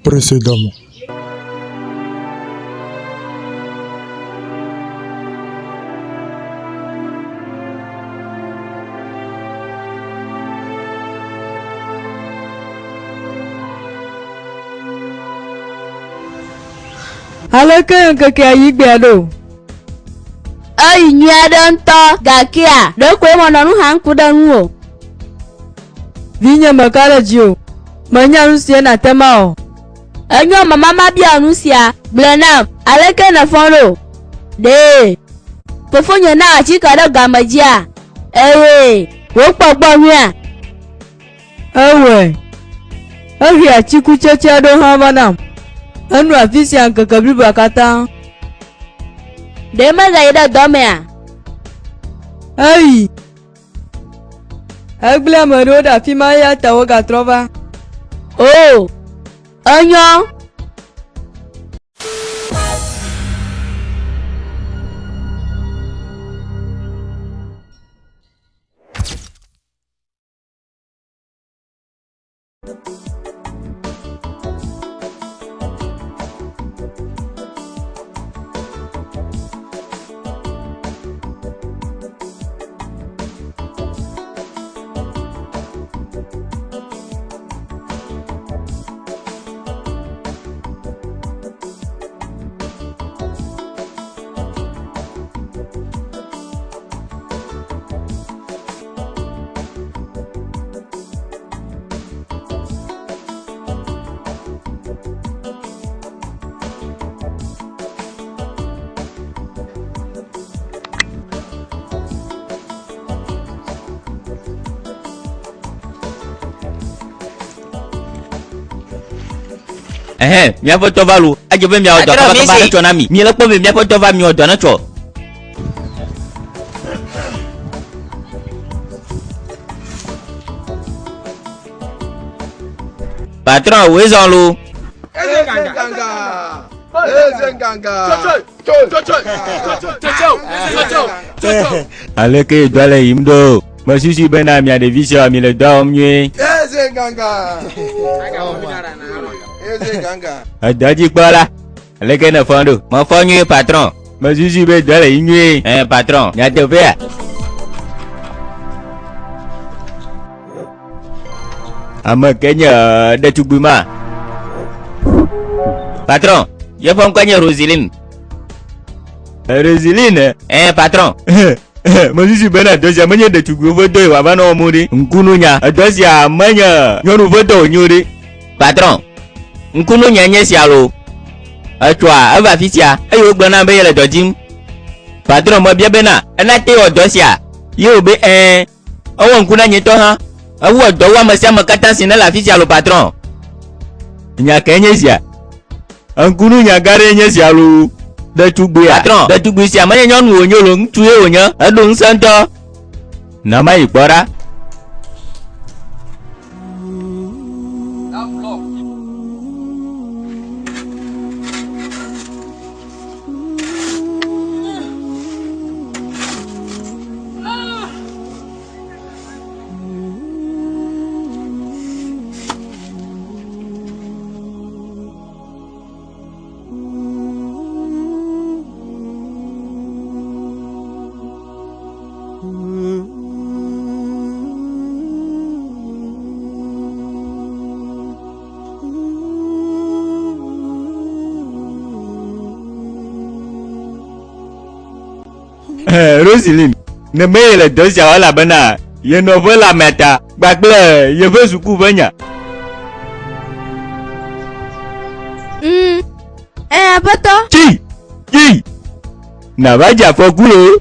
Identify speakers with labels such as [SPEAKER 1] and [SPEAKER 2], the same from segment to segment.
[SPEAKER 1] Précédemment.
[SPEAKER 2] Aleke ŋkekea yi gbea ɖo?
[SPEAKER 3] Eyi nyui aɖe ŋutɔ gakea, ɖekoe menɔ nu xam ku ɖe ŋuwò.
[SPEAKER 2] Vinye meka ɖe dzi o. Menya nu sie nàte ŋu awɔ.
[SPEAKER 3] Enyo mama mabia wò nu sia. Gblɔe nam, aleke nèfɔ ɖo? Ɖee fofonye na atike ɖe game dzia? Eye wòkpɔ gbɔ nyuiea?
[SPEAKER 2] Ewɔe. Ehe atikutsetse aɖewo hã va nam. Enɔ afi sia ŋkeke bliboa katã.
[SPEAKER 3] Ɖe megayi ɖe dɔ mea?
[SPEAKER 2] Eyi. Egblẽ ame aɖewo ɖe afi ma eya ta wogatrɔ va.
[SPEAKER 3] Oo, enyo.
[SPEAKER 4] Ɛhɛn, míaƒe tɔ va lo. Edze be miawɔ dɔ kabakaba netsɔ na mi. Miele kpɔ be míaƒe tɔ va miwɔ dɔ netsɔ. Patron, wòe zɔ lo. Aleke dɔa le yim ɖo? Mesusui bena mia ɖevi siawo mi le dɔa wɔm nyuie. Edɔdzikpɔla. Aleke nèfɔ ɖo? Mefɔ nyuie, patron. Mesusui be dɔ le yi nyuie. Ɛ̃, patron, nyateƒea? Ame ke nye ɖetugbui ma? Patron, yeƒe ŋkɔe nye Roseline. Roseline? Ɛ̃, patron. Mesusui bena dɔ sia menye ɖetugbuiwo ƒe dɔ ye wòava nɔ wɔm o ɖe. Ŋkununya, edɔ sia menye nyɔnu ƒe dɔ wònye o ɖe. Patron, ŋkununya nye sia lo. Etsɔa eva afi sia eye wogblɔ nam be yele dɔ dim. Patron mebia bena ena te wɔ dɔ sia ye wòbe ɛ̃. Ewɔ ŋku na nye ŋutɔ hã. Ewɔ dɔ wu ame sia ame katã si nele afi sia lo patron. Nya kae nye sia? Ŋkununya gã ɖee nye sia lo. Ɖetugbuia. Patron, ɖetugbui sia menye nyɔnu wònye lo, ŋutsu ye wònye. Eɖo ŋusẽ ŋutɔ. Na mayi kpɔ ɖa. Rosilyn, ne meye le dɔ sia elabena ye nɔƒe le amea ta kpakple yeƒe suku ƒe nya.
[SPEAKER 3] Mm. Ɛ, aƒetɔ.
[SPEAKER 4] Tsi! Tsi! Nàva dze afɔku loo.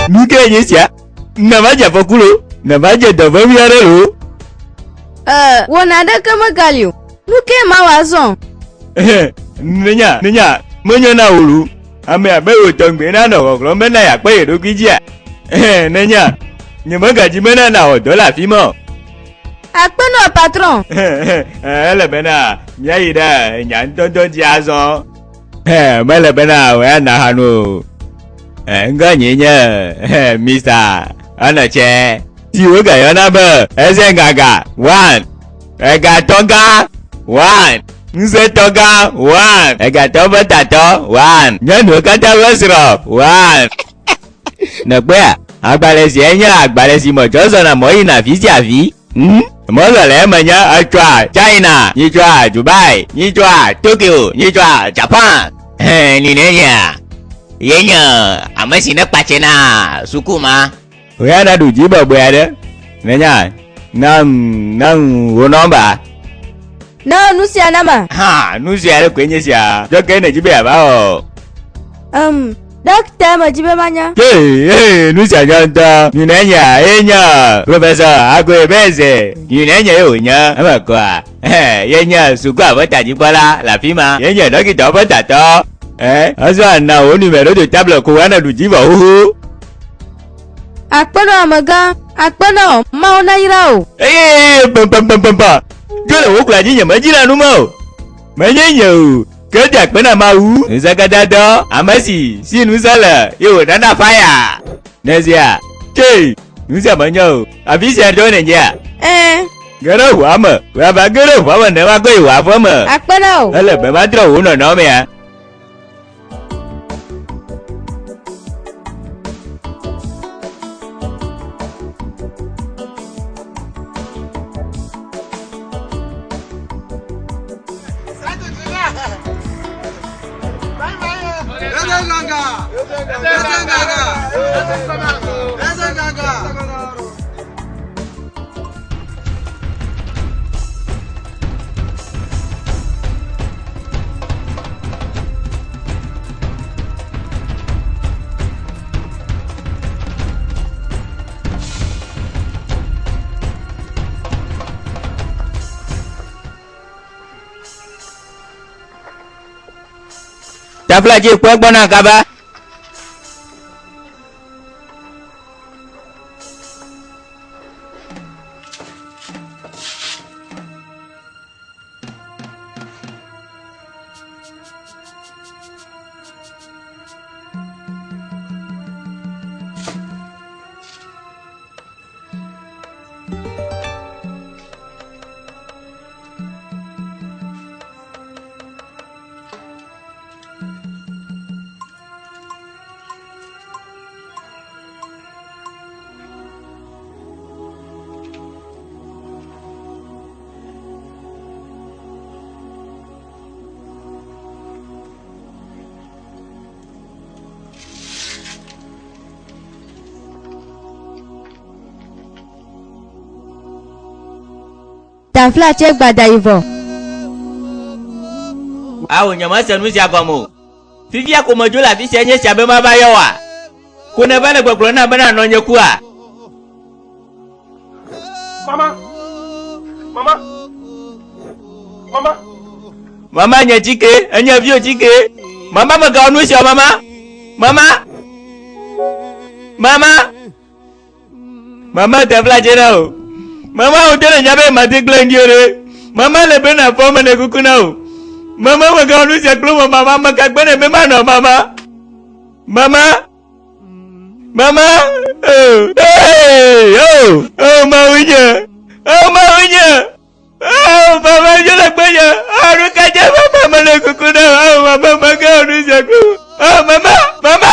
[SPEAKER 4] Nu kae nye esia? Nàva dze afɔku loo. Nàva dze dɔ vevi aɖe loo.
[SPEAKER 3] Ee, wɔna aɖeke megali o. Nu kae mawɔ azɔ?
[SPEAKER 4] Nenya, nenya, menyo na wò loo. Ame abe wò tɔgbe nanɔ xɔxlɔ̃m bena yeakpɔ ye ɖokui dzia? Nenya, nyemegadzi bena nàwɔ dɔ le afi ma o.
[SPEAKER 3] Akpe nɔ patron.
[SPEAKER 4] Ele bena míayi ɖe nya ŋutɔŋutɔ dzi azɔ. Mele bena wòya naha nu o. Ŋgɔnye nye Mr. Ɔnɔtsɛ si wogayɔna be Ezengaga one, Egatɔga one. Ŋusẽtɔ gã, one. Egatɔ ƒe tatɔ, one. Nyɔnuwo katã ƒe srɔ̃, one. Nèkpɔea? Agbalẽ sia nye agbalẽ si me tsɔ zɔna mɔ yina afi sia afi. Hm? Mɔzɔ le eme nye etsɔa China, nyitsɔa Dubai, nyitsɔa Tokyo, nyitsɔa Japan. Hẽ, ninenia. Ye nye ame si ne kpatse na suku ma. Wò ya naɖu dzi bɔbɔe aɖe. Nènya, nam, nam wò nɔmba.
[SPEAKER 2] Na nu sia nama.
[SPEAKER 4] Hã, nu sia aɖe koe nye sia. Dɔ kae nèdi be yeava wɔ?
[SPEAKER 2] Em, ɖɔkita medzi be manya.
[SPEAKER 4] Hey, hey, nu sia nyɔ ŋutɔ. Nyinenya ye nye Professor Agoe Beze. Nyinenya ye wònye. Eme kɔa? Hẽ, ye nye sukua ƒe tadzikpɔla le afi ma. Ye nye ɖɔkitawo ƒe tatɔ. Ẽ, azɔ ana wò numéro de table ko woana ɖu dzi vɔ xoxo.
[SPEAKER 2] Akpe nɔ amegã, akpe nɔ Mawu nayra wò.
[SPEAKER 4] Eye pɛmpɛmpɛmpɛmpa, dzo le wò kla dzi nyemedzi le nu me o. Menye nye o, ke de akpe na Mawu. Ŋusẽkatãtɔ, ame si si ŋusẽ le ye wònana faya. Nèsea? Tse, ŋusẽ menye o. Afi sia ɖo nènyea?
[SPEAKER 2] Ɛ̃.
[SPEAKER 4] Ge ɖe ʋua me. Wò ava ge ɖe ʋua me ne woakɔ yi wò aƒe me.
[SPEAKER 2] Akpe na wò.
[SPEAKER 4] Ele be matrɔ wò nɔnɔmea. Taflatse kpɔe gbɔna kaba.
[SPEAKER 2] Taflatse gbadayi vɔ.
[SPEAKER 4] Ao, nyemese nu sia gɔme o. Fifia ko medzo le afi sia nye sia be mava yɔ wòa? Ko nèva le gbɔgblɔm nam bena nɔnye kua?
[SPEAKER 1] Mama! Mama! Mama!
[SPEAKER 4] Mama nye tsike, enye viwò tsike. Mama megawɔ nu sia o, mama! Mama! Mama! Mama te flatse na o. Mama wò te le nya be mate gblẽ ŋdi o ɖe. Mama le be na fɔ mene kuku na o. Mama megawɔ nu sia kple wò mama meka gbe ne be manɔ mama. Mama. Mama. Oh. Hey. Oh. Oh mawu nye. Oh mawu nye. Oh mama dzo le gbe nye. Oh nu ka dze mama mene kuku na o. Oh mama megawɔ nu sia kple wò. Oh mama. Mama.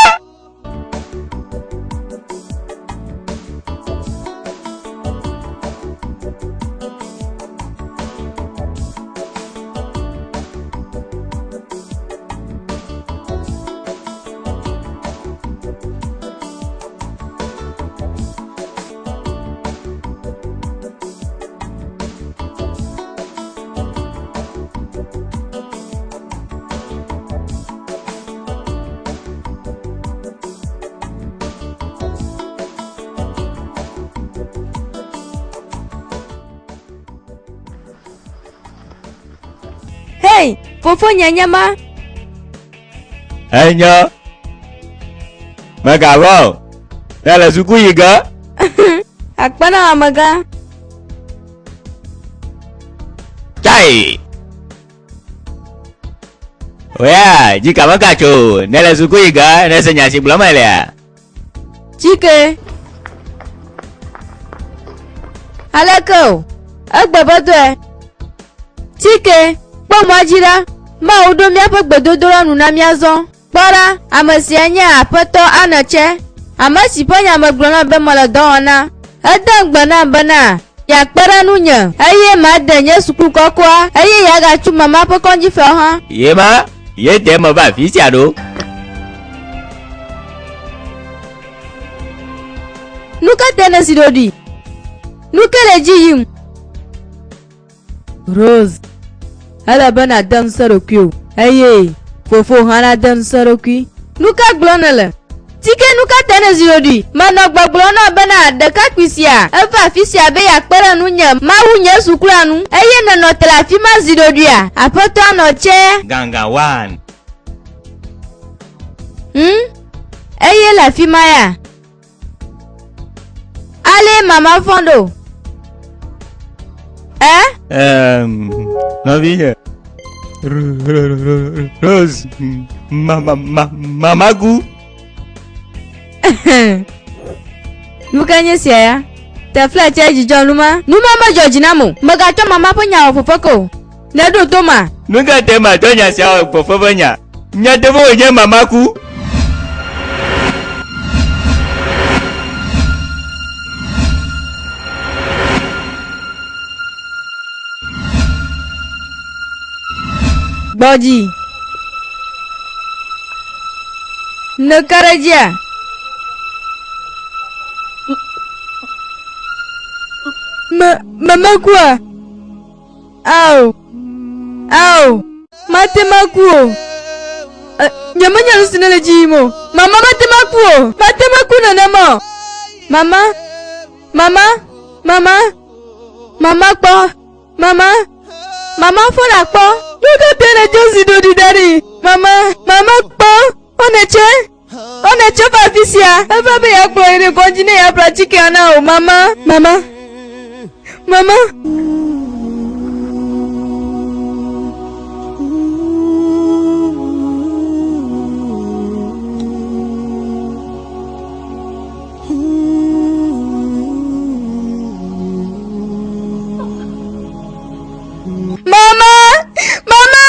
[SPEAKER 2] Hey, fofonye nye ma.
[SPEAKER 4] Enyo. Megavɔ o. Ele suku yi ge.
[SPEAKER 2] Akpe na amegã.
[SPEAKER 4] Tsae. Oya, dzika megatso o. Nele suku yi ge, nese nya si gblɔm melea.
[SPEAKER 2] Tsike. Aleke o? Egbe be dɔe. Tsike. Kpɔ mɔa dzi ɖa. Mawu ɖo míaƒe gbedodoɖa nu na míazɔ. Kpɔ ɖa, ame sia nye Aƒetɔ Anɔtse, ame si ƒe nya megblɔ nam be mele dɔ wɔm na. Ede ŋugbe nam bena yeakpe ɖe ŋunye eye made nye suku kɔkɔa eye yeagatso mama ƒe kɔdzifewo hã.
[SPEAKER 4] Ye ma, ye de meva afi sia ɖo.
[SPEAKER 2] Nu ka tae nèzi ɖoɖoe? Nu ke le edzi yim? Rose, ele be nàde ŋusẽ ɖokuiwò eye fofowò hã nade ŋusẽ eɖokui. Nu ka gblɔm nèle? Tike, nu ka tae nèzi ɖoɖoe? Menɔ gbɔgblɔm na wò bena ɖekakpui sia eva afi sia be yeakpe ɖe ŋunye mawu nye suklua nu eye nènɔ te le afi ma zi ɖoɖoea? Aƒetɔa nɔ tsɛ.
[SPEAKER 4] Ganga one.
[SPEAKER 2] Hm? Eye le afi ma ya? Ale mama fɔ̃ ɖo. Ɛ?
[SPEAKER 4] Nɔvinye. Rose, mama, mama ku.
[SPEAKER 2] Nu ka nye sia ya? Tefle tse dzidzɔ nu ma. Nu ma medzɔ dzi nam o. Mègatsɔ mama ƒe nya wɔ fefe ke o. Neɖo to ma.
[SPEAKER 4] Nu ka te matsɔ nya sia wɔ fefe ƒe nya? Nyateƒe wònye mama ku.
[SPEAKER 2] Gbɔ dzi. Nèka ɖe edzia? Me, mama kua? Ao, ao, mate ŋu aku o. E, nyemenya nu si ne le dzi yim o. Mama mate ŋu aku o. Mate ŋu aku nenema o. Mama, mama, mama, mama kpɔ, mama, mama fɔ nakpɔ. Nu ka tae nèdzo zi ɖoɖi da ɖi? Mama, mama kpɔ, wonetse, wonetse va afi sia. Eva be yeakplɔ ye ɖe kɔdzi ne yeaƒle atikea na wò. Mama, mama, mama. Mama! Mama!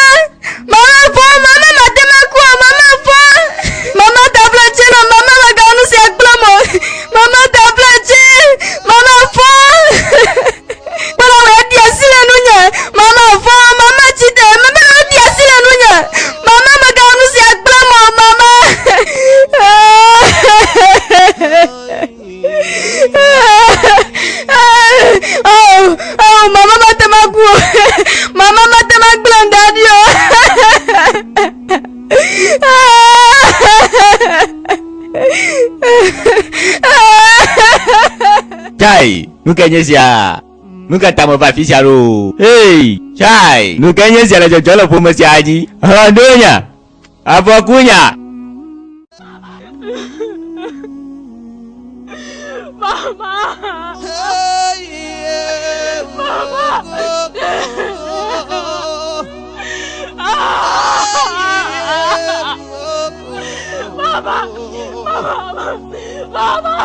[SPEAKER 2] Mama fɔ! Mama mate ma ku o! Mama fɔ! Mama tabla tse na mama megawɔ nu sia kplɔm o! Mama tabla tse! Mama fɔ! Kpɔla wɔ eɖi asi le nunye! Mama fɔ! Mama tsi te! Mama eɖi asi le nunye! Mama megawɔ nu sia kplɔm o! Mama! Oh, oh, mama mate ma ku o. Mama mate ma gblẽ da ɖi o.
[SPEAKER 4] Chai, nu ka nye sia? Nu ka ta meva afi sia ɖo? Hey, chai, nu ka nye sia le dzɔdzɔ le ƒome sia dzi? Hlɔ̃donya, afɔkunya.
[SPEAKER 3] Mama! Mama! Mama! Mama!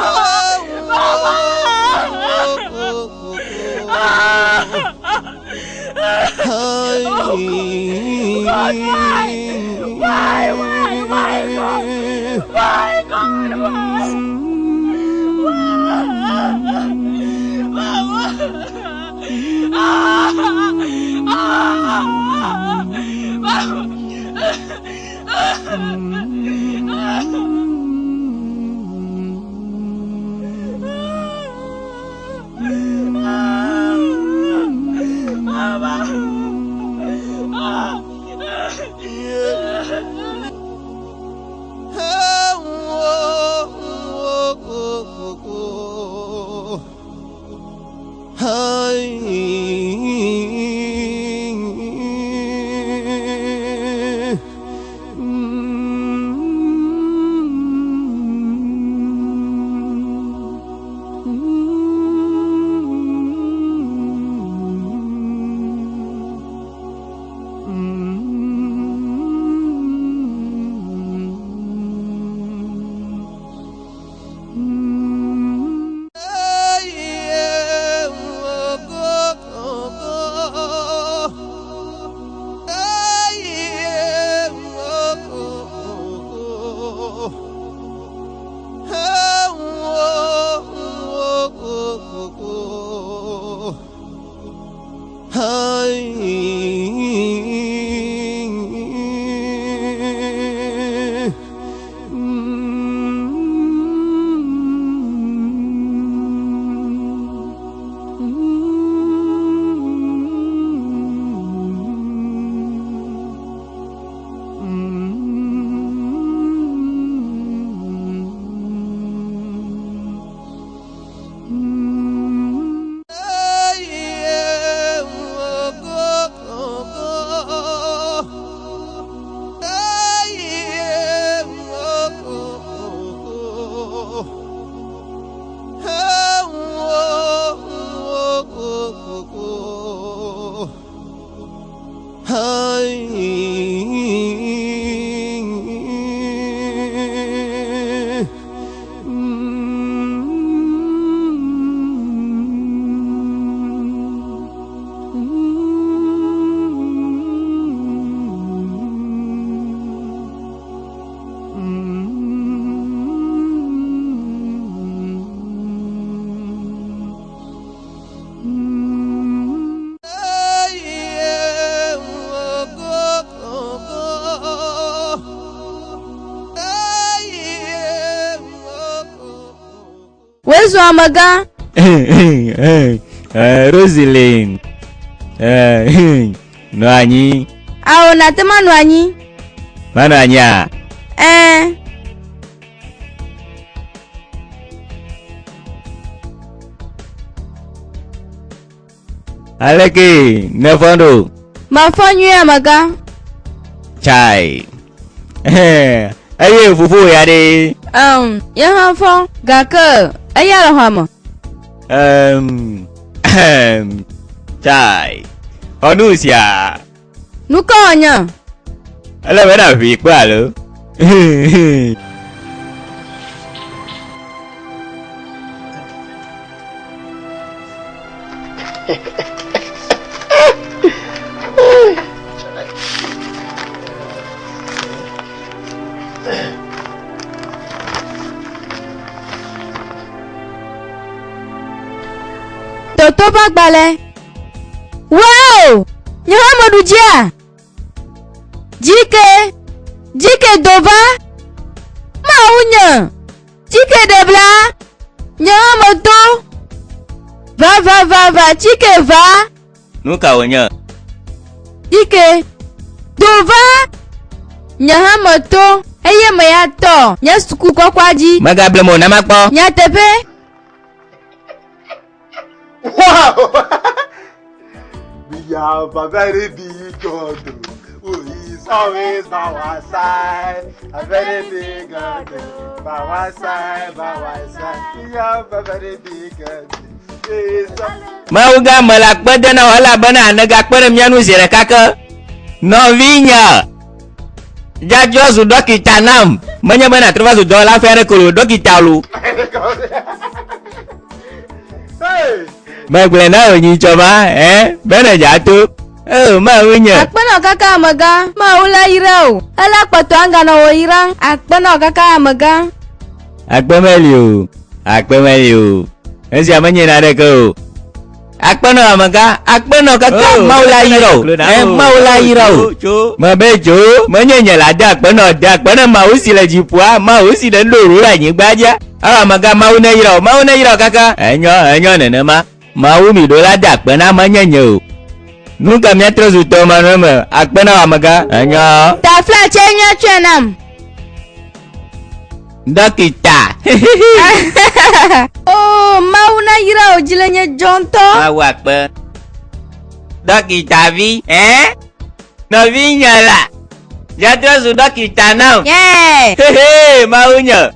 [SPEAKER 3] Mama! Mama! Oh God! Why? Why? Why? Why God? Why God? Why? Mama!
[SPEAKER 2] Ezu amegã.
[SPEAKER 4] Roselyn, nɔ anyi.
[SPEAKER 2] Ao, nàte ŋu anɔ anyi.
[SPEAKER 4] Manɔ anyia?
[SPEAKER 2] Ɛ̃.
[SPEAKER 4] Aleke nèfɔ ɖo?
[SPEAKER 2] Mefɔ nyuie amegã.
[SPEAKER 4] Tsai. Eye fofowò ya ɖe?
[SPEAKER 2] Um, ye hã fɔ gake eya le xɔa me.
[SPEAKER 4] Um, tsai. Xɔ nu sia.
[SPEAKER 2] Nu ka wònye?
[SPEAKER 4] Ele be nàʋui kpɔ alo?
[SPEAKER 2] Toto ƒe agbalẽ. Wow! Nye hã meɖu dzia? Dzike! Dzike do va! Mawu nye! Dzike ɖe bla! Nye hã meto! Va va va va! Dzike va!
[SPEAKER 4] Nu ka wònye?
[SPEAKER 2] Dzike do va! Nye hã meto eye meya tɔ nye suku kɔkɔa dzi.
[SPEAKER 4] Megablem o, na makpɔ.
[SPEAKER 2] Nyateƒe.
[SPEAKER 1] Wow! we have a very big God who is always by our side. A very big God by our side, by our side. We have a very big God. He is
[SPEAKER 4] Mawu gã mele akpe de na wò elabena nègakpe ɖe mía ŋu zi ɖeka ke. Nɔvinye, dzadzɔ zu ɖɔkita nam. Menye be nàtrɔ va zu dɔwɔla ƒe aɖe ko lo, ɖɔkita lo.
[SPEAKER 1] Hey!
[SPEAKER 4] Megblɔe na wò nyitsɔ ma, ɛ, be nèdza to. O, Mawu nye.
[SPEAKER 2] Akpe nɔ kaka amegã, Mawu la yra wò. Ele akpɔtɔ aganɔ wò yram. Akpe nɔ kaka amegã.
[SPEAKER 4] Akpe meli o, akpe meli o. Esia menye naneke o. Akpe nɔ amegã, akpe nɔ kaka
[SPEAKER 5] Oh,
[SPEAKER 4] Mawu la yra wò. Ɛ, Mawu la yra wò.
[SPEAKER 5] Tso.
[SPEAKER 4] Mebe tso, menye nye la de akpe nɔ, de akpe ne Mawu si le dziƒoa, Mawu si ɖe ɖo ɖo ɖe anyigba dzia. Alo amegã, Mawu ne yra wò, Mawu ne yra wò kaka. Enyo, enyo nenema. Mawu mi ɖo la de akpe na menye nye o. Nu ka míatrɔ zu tɔ ma nɔ eme? Akpe na wò amegã. Enyo.
[SPEAKER 2] Taflatse nyɔ tsɔe nam.
[SPEAKER 4] Dɔkita.
[SPEAKER 2] Oo, Mawu na yra wò dzi le nye dzɔ ŋutɔ.
[SPEAKER 4] Mawu akpe. Dɔkita vi, ɛ? Nɔvinye la, míatrɔ zu dɔkita nam.
[SPEAKER 2] Yeah.
[SPEAKER 4] Hehe, Mawu nye.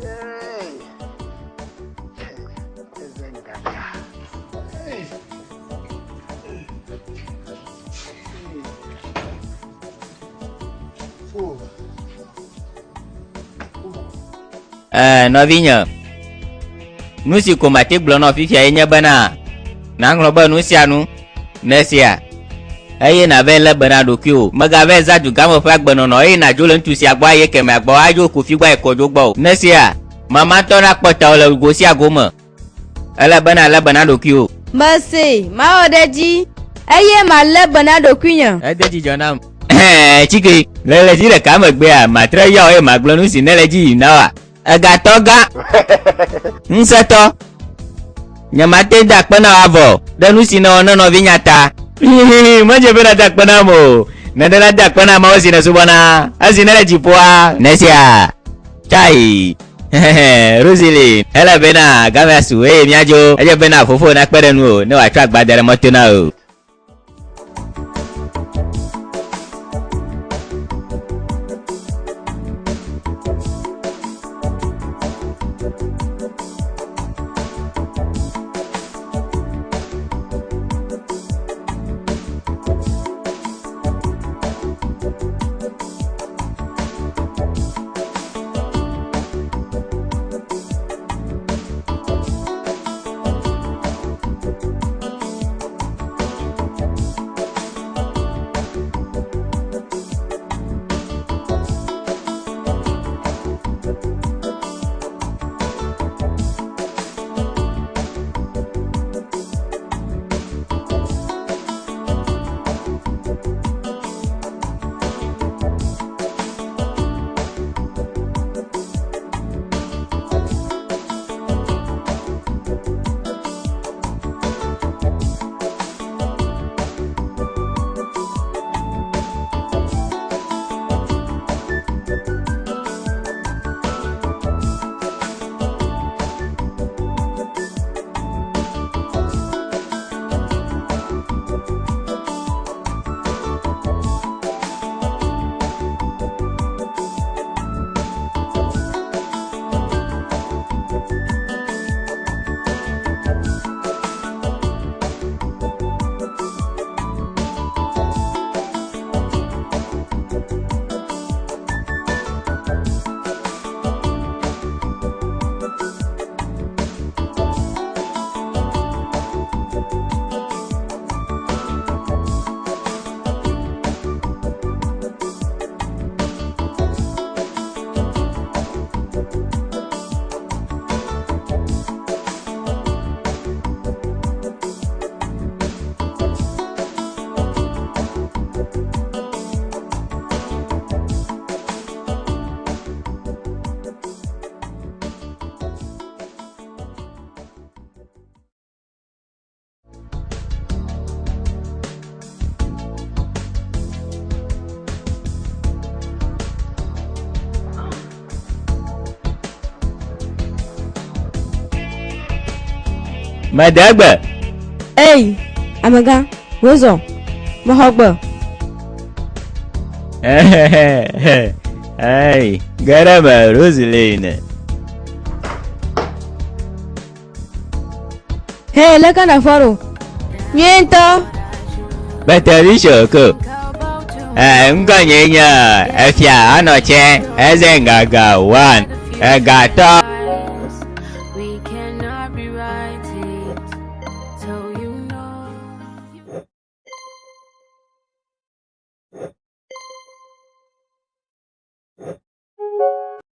[SPEAKER 1] Hey. Eze nganga. Hey. Oh.
[SPEAKER 4] Ɛ, nɔvinye, Nu si ko mate gblɔ nɔ fifia ye nye bena, nàŋlɔ be nu sia nu, nèsea? Eye nàvae lé be na ɖokuiwò. Mègavae zã dugãme ƒe agbenɔnɔ eye nàdzo le ŋutsu sia gbɔ ayi ekemɛa gbɔ, adzo Kofi gbɔ ayi Kɔdzo gbɔ o. Nèsea? Mama ŋutɔ nakpɔ tawò le go sia go me. Ele be nàlé be na ɖokuiwò.
[SPEAKER 2] Mesee, mawɔ ɖe edzi, eye malé be na ɖokuinye.
[SPEAKER 4] Ede dzidzɔ nam. Ɛhɛ̃, tsike. Le ɣleti ɖeka megbea, matrɔ yɔ eye magblɔ nu si nèle edzi yim na wòa. Egatɔ gã. Ŋusẽtɔ. Nyemate ŋu da akpe na wò avɔ o ɖe nu si nèwɔ na nɔvinyea ta. Hihihi, medze be nàda akpe nam o. Nèɖe nada akpe na Mawu si nèsubɔna esi nèle dziƒoa. Nèsea? Tsayi. Hehehe, Rosalie, ele bena gamea su eye míadzo. Edze bena fofowò nakpe ɖe ŋuwò ne wòatsɔ agba da ɖe mɔto na wò. Mede egbe.
[SPEAKER 2] Ei, amegã, wozɔ. Mexɔ gbe.
[SPEAKER 4] Ei, ge ɖe eme, Roseline.
[SPEAKER 2] Hey, leke nèfɔ ɖo? Nyuie ŋutɔ.
[SPEAKER 4] Betelisho ko. Eh, ŋkɔnye nye Efia Anɔtsɛ Ezengaga one. Egatɔ.